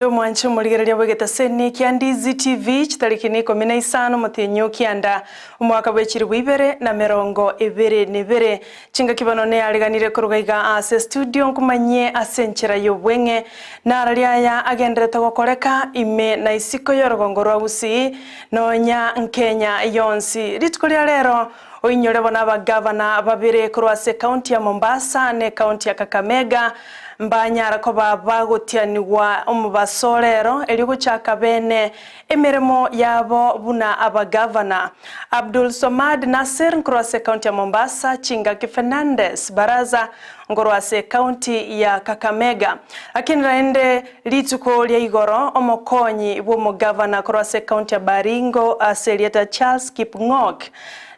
Omwanche omorigereria bw'egetaseni kia Ndizi TV chitariki na ikomi na isano omotienyi o kianda omwaka bwe chilifu ibere na emerongo ebere na ebere. Chingaki bono neareganire koruga iga ase estudio nkomanyie ase enchera y'obweng'e nararia aya agenderete gokoreka ime na isiko y'orogongo rwa Gusii nonya Nkenya yonsi. Rituko ria rero Oinyore bono abagavana babere korwa ase ekaunti ya Mombasa na ekaunti ya Kakamega mbanyara koba bagotianigwa omobaso rero erio gochaka bene emeremo yabo buna abagavana. Abdul Swamad Nassir nkorwa ase ekaunti ya Mombasa, Chingaki Fernandes Baraza nkorwa ase ekaunti ya Kakamega. Lakini naende rituko ria igoro omokonyi bw'omogavana korwa ase ekaunti ya Baringo ase erieta Charles Kipng'ok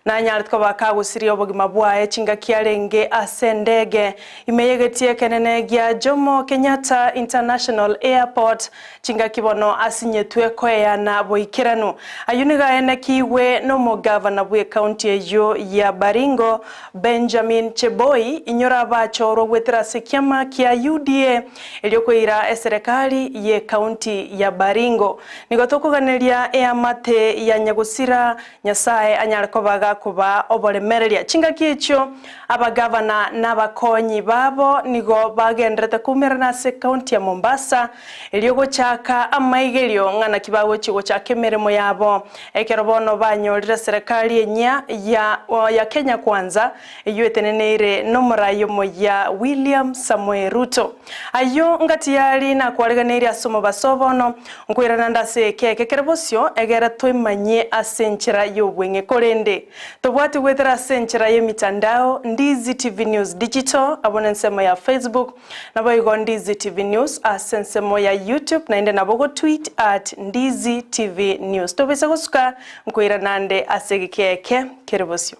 Nanyarete koba kagusirie obogima bwaye chingaki arenge ase endege ime y'egetii ekenene gia Jomo Kenyatta International Airport, chingaki bono asinyetwe koeyana boikeranu. Ayio nigo aenekigwe nomogavana bw'ecounty eyio ya Baringo, Benjamin Cheboi, inyora abachorwa goetera ase ekiama kia UDA erio koira eserekari y'ecounty ya Baringo. Nigo tokoganeria eamate ya nyagosira Nyasae anyare koba gakobaa oboremereria. Chingaki echio abagavana na abakonyi babo nigo bagenderete koumerana ase ekaunti ya Mombasa erio gochaka amaigerio ng'a naki bagochia gochaka emeremo yabo ekero bono banyorire serikali enyia ya ya Kenya Kwanza eyio eteneneire nomorai omoyia William Samoei Ruto. Ayio ngati yari nakwareganeirie ase omobaso bono Nkoirana nde ase ekeeke kere bosio, egere toimanyie ase enchera y'obweng'e. Korende, tobwati goetera ase enchera y'emitandao, Ndizi TV News Digital, abwo nensemo ya Facebook, naboigo Ndizi TV News ase ensemo ya YouTube, naende nabo gotweet at Ndizi TV News. Tobaisa gosuka, nkoirana nde ase egekeeke kere bosio.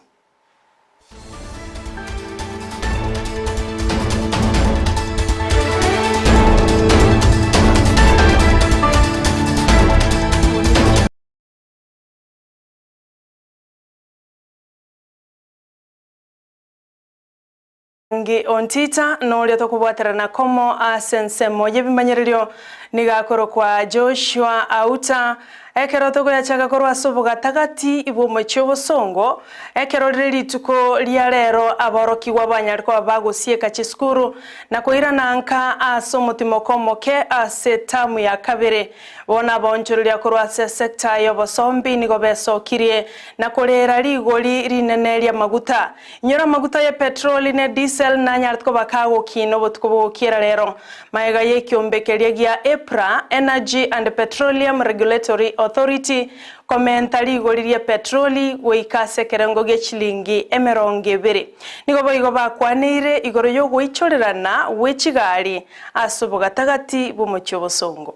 Ngi Ontita noria tokobwaterana komo ase ensemo y'ebimanyererio nigo akorokwa Joshua Auta. Ekero togoyachaka korwa ase obogatagati bw'omochie obosongo, ekero rire rituko ria rero aborokigwa banyare koba bagosieka chisukuru na koirana nka ase omotimoko omoke ase etamu ya kabere. Bono abaonchoreria korwa ase esecta y'obosombi nigo besokirie na korera rigori rinene ri'amaguta. Inyora amaguta ye petroli ne diesel nanyarete koba kagokina obotuko bogokiera rero. Magega y'ekiombe keria gia EPRA, Energy and Petroleum Regulatory Authority, komenta rigori rie petroli goika ase ekerengo gie chilingi emerongo ebere. Nigo boigo bakwaneire igoro y'ogoichorerana gwe chigari ase obogatagati bw'omochie obosongo.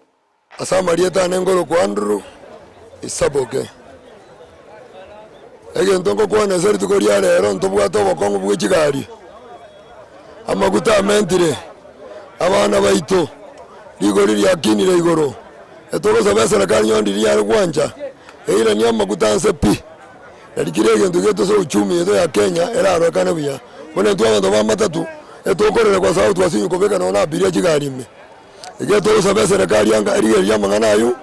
Ase amarieta ane nkorokwa Andrew Isaboke. Egento ngokwana ase rituko ria rero ntobwate obokong'u bwe chigari, amaguta amentire, abana baito, rigori riakinire igoro, etogosaba eserekari nonye ndiri yare gwancha, eiranie amaguta nse pi, nari kera egento giaito ase uchumi yaito ya Kenya erarorekane buya. Bono intwe abanto ba matatu, etokorera kwa sababu twasinywa kobeka nonye na abiria chigari ime. Ekiagera togosaba eserekari anga erigererie amang'ana ayio,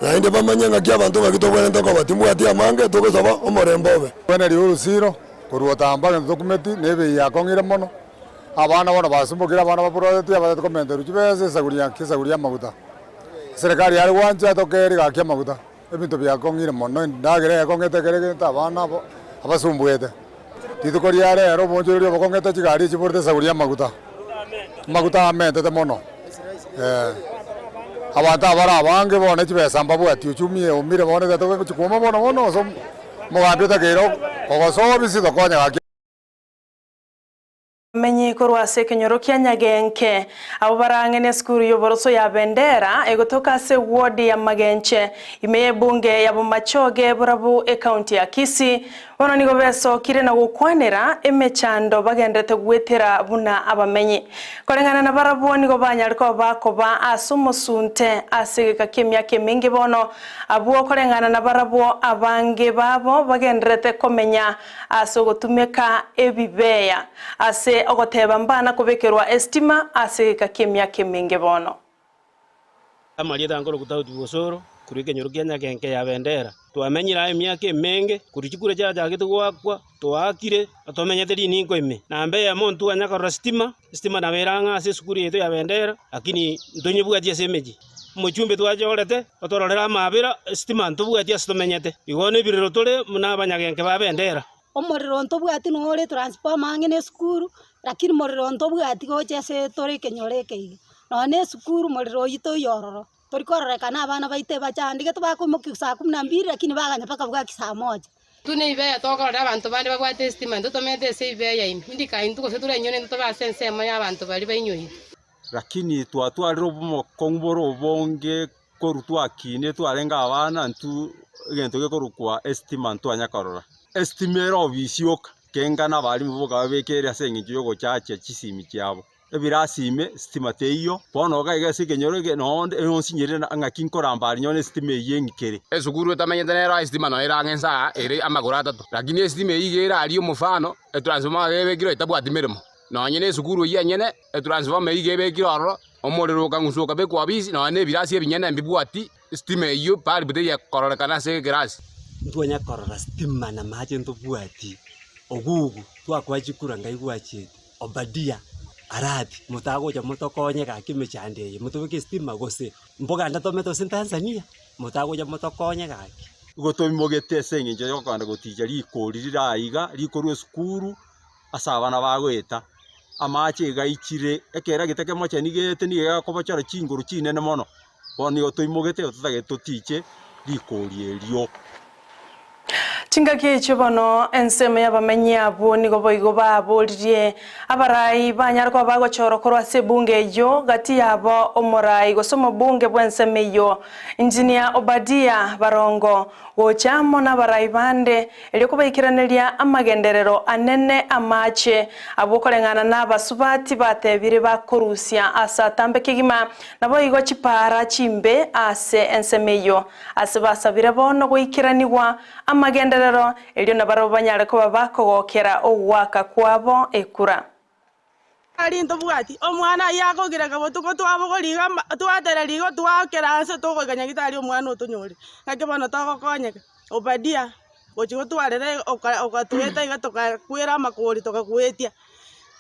naende bamanye ng'aki abanto ng'aki tobwenerete koba. Timbwati amange, togosaba omorembe obe. Buna riria orosiro korwa otamba gento tokumeti, na ebei yakong'ire mono, abana bono basumbokire abana baburoreti abatete komenterwa chibesa esaguri ya esaguri y'amaguta. Eserekari yare gwancha tokeri gaki amaguta, ebinto biakong'ire mono, endagera yakong'ete kera egento abana abo abasumbuete. Rituko ria rero oboonchoreria obokong'ete chigari echiborete esaguri y'amaguta, amaguta amentete mono, eh. Abanto abare abange bono chibesa mbabwati uchumi eumire bono egento gegochi kwoma bono bono ase omogambi otakeire kogosoa obisi tokonye gaki. Bamenyi korwa ase ekenyoro kia Nyagenke, abwo barang'e nesukuru y'oboroso ya Bendera egotoka ase eward ya Magenche ime y'ebunge ya Bomachoge Borabu ecounty ya Kisii, bono nigo besokire na gokwanera emechando bagenderete gwetera buna abamenyi. Koreng'ana na barabwo nigo banyare koba bakoba ase omosunte ase egeka ki'emiaka emenge bono, abwo koreng'ana na barabwo abange babo bagenderete komenya Ase ogotumeka ebibeya ase ogoteba mbana kobekerwa esitima ase egeka ki'emiaka emenge bono. Amarieta nkorokwa Daudi Bosoro, korwa ekenyoro kia Nyagenke ya Bendera. Twamenyire aa emiaka emenge, korwa chikura chiachagete goakwa, twaakire, tomenyete rininko ime. Namba eyemo ntwanya korora sitima, esitima nabo ere ang'e ase esukuru yaito ya Bendera, lakini ntonyebwati ase emechie. Omochumbe twachorete, otororere amaabera, esitima ntobwati ase tomenyete. Igo nebirero tore buna abanyagenke ba Bendera. Omorero ntobwati noo ore transformer ang'e na esukuru, lakini morero ntobwati gocha ase tore ekenyoro eke iga. Nonye na esukuru morero oyio toiyo ororo, tori kororekana abana baito ebachandegete bakoimokiwa saa kumi na mbili lakini baganya mpaka bwaki saa moja. Intwe na ebibeya tokorora abanto bande babwate esitima, intwe tomente ase ebibeya ime. Indi kae intwe gose torenyore intwe tobe ase ensemo y'abanto baria bainyoire. Lakini twatwarire obomokong'u bore obonge korwa twakinire twarenge abana intwe egento gekorokwa esitima ntwanya korora. Esitima ere obisi yoka, kenga na abalimu boka babekere ase eng'encho ya ogochachia chisimi chiabo. Ebirasi ime sitima teiyo, bono iga iga ase ekenyoro eke nonde nonsinyerire ng'aki nkoramba aria nyore esitima eyio eng'ikere. Esukuru etamenyete nero esitima noyo ere ang'e nsa aa ere amagoro atato, lakini esitima eyio iga ere aria omofano, etransformer iga ebekirwe etabwati meremo. Nonye na esukuru eyio enyene, etransformer eyio iga ebekirwe ororo, omorero okang'uswa okabekwa obisi, nonye na ebirasi ebinyene mbibwati sitima eyio bulb teri kororekana ase ekerasi. Ntwanya korora sitima na amache ntobwati, ogugu twakwa chikura ngai gwachete. Obadia, Arabi, motagocha motokonye gaki emechando eye, motobeke estima gose mboganda tomete gose Tanzania, motagocha motokonye gaki. Igo toimogete ase engencho y'okogenda goticha rikori rire aiga, rikorwa esukuru ase abana bagoeta, amache iga aichire, ekero egete kemocheni gete nigo gekobochora chinguru chinene mono, bono nigo toimogete totagete totiche rikori erio. Chingaki echio bono ensemo y'abamenyi abwo nigo boigo baboririe abarai banyare koba bagochorwa korwa ase ebunge eyio, gati yabo omorai gose omobunge bw'ensemo eyio, Engineer Obadia Barongo, gocha amo nabarai bande erio kobaikeraneria amagenderero anene amache abwo koreng'ana nabasubati batebire bakorusia ase atambe kegima naboigo chipaara chimbe ase ensemo eyio. Ase basabire bono goikeranigwa amagenderero, erio nabarabwo banyare koba bakogokera ogoaka kwabo ekura. Aria ntobwati omwana ayio akogireka botuko twabogoria iga ama twatera rigo twaakera ase togoika nyagetari omwana otonyore. Naki bono togokonyeka, Obadia gochia gotwarera oka okatweta iga tokakwera amakori tokagoetia,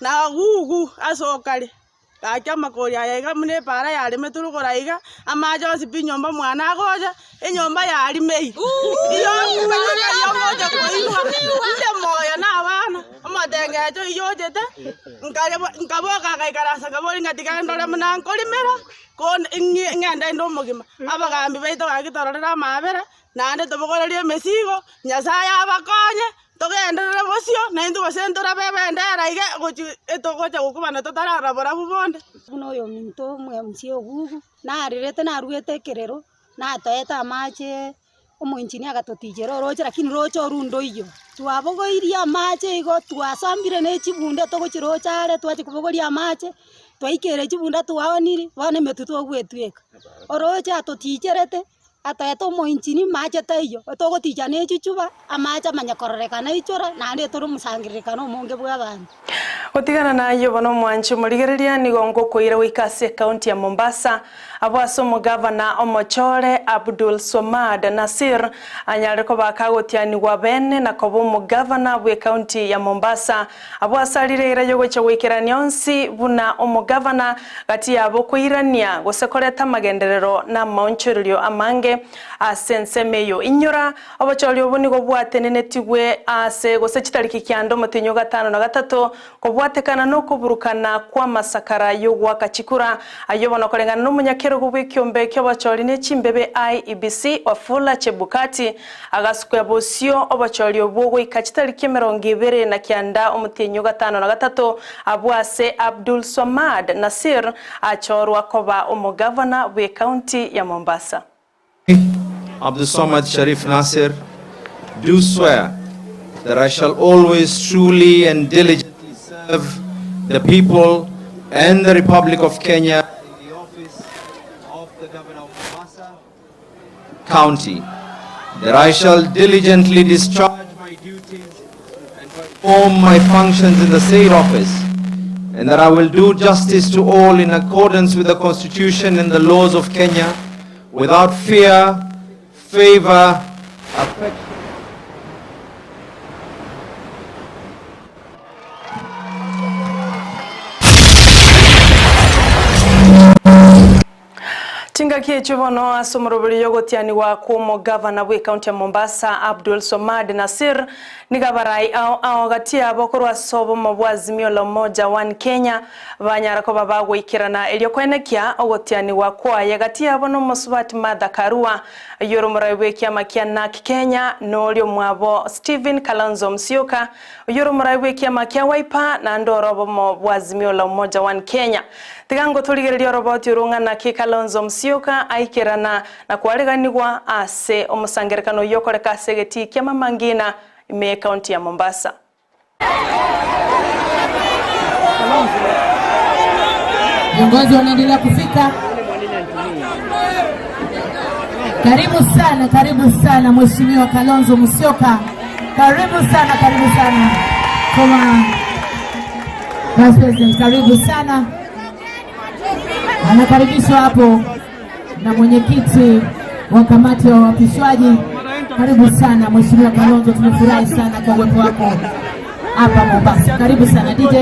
na gugu ase okare. Gaki amakori aya iga buna epaara yaremetwe rogoro aiga, amache onsi pi nyomba mwane agocha, enyomba yarimeire. Iyo ngocha koigwa, inde moyo na abana, omotengecho oyio ochete, nkare nkaboka ngaikaransa nkaboria ng'a tiga ndore buna nkorimera, ko ng'e ng'ende inde omogima. Abagambi baito gaki tororere amaabera, naende tobogorerie emesigo, Nyasaye abakonye. Togenderere bosio, naintwe gose ntorabe ebendera iga gochia etogocha gokobana totarara borabu bonde. Buna oyominto omwemusia ogugu, narerete naruete ekerero, natoete amache omoengineer agatotichera oroche lakini roche orunde oyio. Twabogoirie amache igo twasambire ne chibunda togochirocha are twachia kobogoria amache, twaikire chibunda twaoniri, bono emetwe twagwetweka. Oroche atoticherete. Atoete omoinchini, mache taiyo, togoticha ne chichuba, amache amanye kororekana aichore, naende tore omosangererekano omonge bw'abanto. Gotigana nayio bono omwanchi omorigereria nigo ngokoira goika ase ekaunti ya Mombasa abwo ase omogavana omochore Abdul Swamad Nassir anyare koba kagotianigwa bene na koba omogavana bw'ekaunti ya Mombasa abwo ase arire eira yogochia goikerania onsi buna omogavana Gati yabo koirania, gose koreta amagenderero na amaonchorerio amange ase ensemo eyio. Inyora, obochori obo nigo bwatenenetigwe aase gose chitariki kianda omotienyi o gatano na gatato, kobwatekana nokoburukana kw'amasakara y'ogoaka chikura, ayio bono koreng'ana nomonyakerogo bw'ekiombe ki'obochori ne chimbebe IEBC, Wafula Chebukati, Agasukia bosio obochori obwo goika chitariki 29 omotienyi o gatano na gatato, abwo ase Abdul Swamad Nassir achorwa koba omogavana bw'ecounty ya Mombasa. I, Abdulswamad Sharif Nassir, do swear that I shall always truly and diligently serve the people and the Republic of Kenya in the office of the Governor of Mombasa County, that I shall diligently discharge my duties and perform my functions in the said office, and that I will do justice to all in accordance with the Constitution and the laws of Kenya. without fear, favor, affection. Chingaki echio bono ase omoroberi y'ogotianigwa kw'omogavana bw'ecounty ya Mombasa Abdul Somad Nassir nigo abarai ao ao gati yabo korwa ase obomo bwa Azimio la Umoja One Kenya banyara koba bagoikerana erio koenekia ogotianigwa kwaye gati yabo nomosubati Martha Karua oyio ore omorai bw'ekiama kia Narc Kenya noria omwabo Stephen Kalonzo Musyoka oyio ore omorai bw'ekiama kia Wiper naende ore obomo bwa Azimio la Umoja One Kenya. Tiga ngotorigererie oroboti oro ng'a naki Kalonzo Musyoka aikerana na kwareganigwa ase omosangerekano oyio okoreka ase egetii kia Mama Ngina ime y'ecounty ya Mombasa. Viongozi wanaendelea kufika. Karibu sana, karibu sana Mheshimiwa Kalonzo Musyoka. Karibu sana, karibu sana Former Vice President, karibu sana. Anakaribishwa hapo na mwenyekiti wa kamati ya uapishwaji. Karibu sana Mheshimiwa Kalonzo, tumefurahi sana kwa uwepo wako hapa Mombasa. Karibu sana DJ.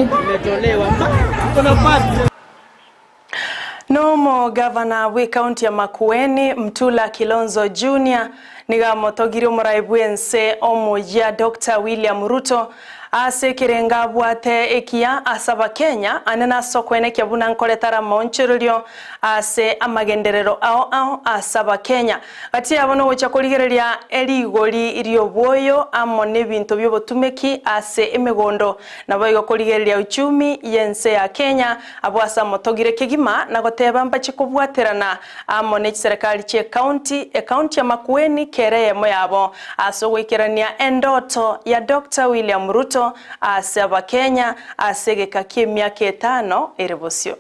Nomo gavana bw'ekaunti ya Makueni Mtula Kilonzo Junior nigo amotogirie omorai bw'ense omoyia Dr William Ruto ase ekerengo abwate ekiya ase abakenya ane nase okoenekia buna nkoretare amaonchorerio ase amagenderero ao ao ase abakenya. Gati yabo nogochia korigereria erigori ri'obwoyo amo n'ebinto bi'obotumeki ase emegondo Naboigo korigereria uchumi y'ense ya Kenya, abwo ase amotogire kegima na goteba mbache kobwaterana amo ne chiserekari chi'ecounty, ecounty ya Makueni kere eyemo yabo ase ogoikerania endoto ya Doctor William Ruto ase abakenya ase egeka ki'emiaka etano ere bosio.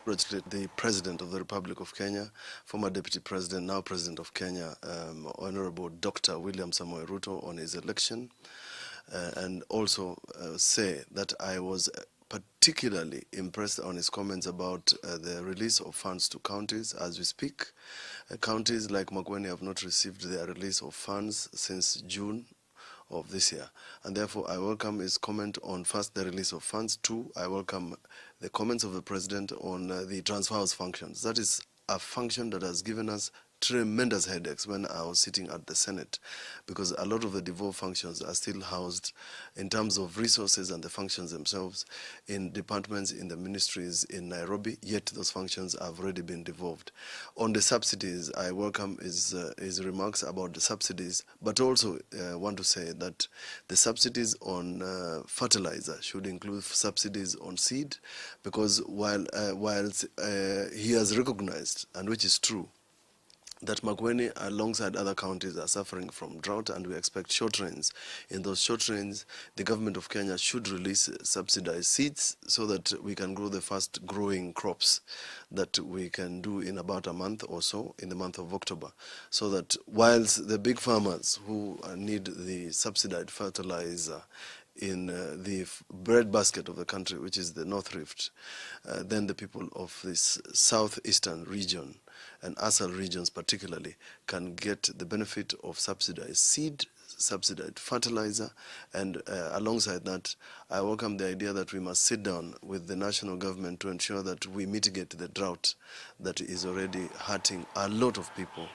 Congratulate the President of the Republic of Kenya, former Deputy President, now President of Kenya, um, Honorable Dr. William Samoei Ruto on his election, uh, and also uh, say that I was particularly impressed on his comments about uh, the release of funds to counties as we speak. Uh, counties like Makueni have not received their release of funds since June of this year. And therefore, I welcome his comment on first, the release of funds. Two, I welcome the comments of the president on uh, the transfer house functions. That is a function that has given us tremendous headaches when I was sitting at the Senate because a lot of the devolved functions are still housed in terms of resources and the functions themselves in departments, in the ministries in Nairobi, yet those functions have already been devolved. On the subsidies, I welcome his, uh, his remarks about the subsidies, but also uh, want to say that the subsidies on uh, fertilizer should include subsidies on seed because while, uh, whilst uh, he has recognized, and which is true, that Makueni alongside other counties are suffering from drought and we expect short rains. In those short rains, the government of Kenya should release subsidized seeds so that we can grow the fast growing crops that we can do in about a month or so, in the month of October. So that whilst the big farmers who need the subsidized fertilizer in uh, the breadbasket of the country, which is the North Rift, uh, then the people of this southeastern region and ASAL regions particularly can get the benefit of subsidized seed, subsidized fertilizer, and uh, alongside that, I welcome the idea that we must sit down with the national government to ensure that we mitigate the drought that is already hurting a lot of people.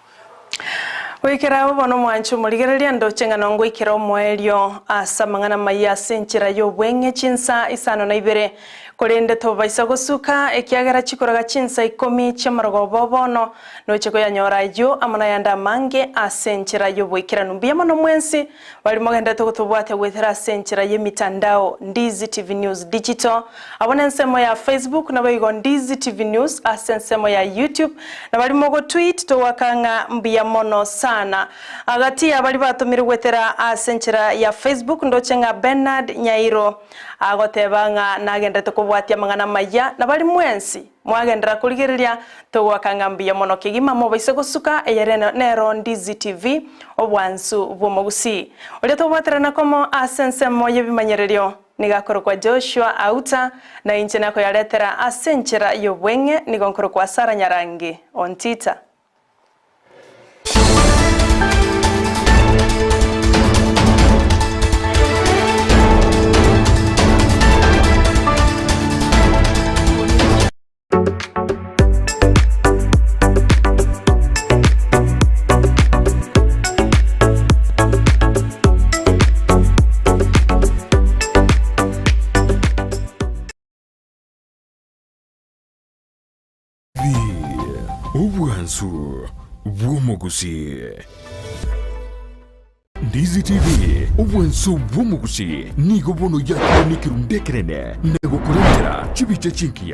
Goikera abwo bono omwanche omorigereria ndoche ng'a nongoikera omoerio ase amang'ana amaya ase enchera y'obweng'e chinsa isano na ibere, korende tobaisa gosuka, ekiagera chikoraga chinsa ikomi chi'amarogoba o bono, noche koyanyora ayio amo nayande amange ase enchera y'oboikeranu. Mbuya mono mwensi baria mogenderete gotobwatia goetera ase enchera y'emitandao Ndizi TV News Digital, abwo nensemo ya Facebook, naboigo Ndizi TV News ase ensemo ya YouTube, na baria mogotweet togoaka ng'a mbuya mono sana. Gati ya baria batomire goetera ase enchera ya Facebook ndoche ng'a Bernard Nyairo agoteba ng'a nagenderete kobwatia amang'ana amaya, na baria mwensi mwagenderera korigereria togoaka ng'a mbuya mono kegima mobaise gosuka eyere nero Ndizi TV obwansu bw'omogusii. Oria tobwaterana komo ase ensemo y'ebimanyererio nigo akorokwa Joshua Auta, na inche nakoyaretera ase enchera y'obweng'e nigo nkorokwa Sarah Nyarangi Ontita. Obwansu bw'omogusii. Ndizi TV, obwansu bw'omogusii nigo bono yakire nekerundu ekenene na gokorentera chibicha chingiya.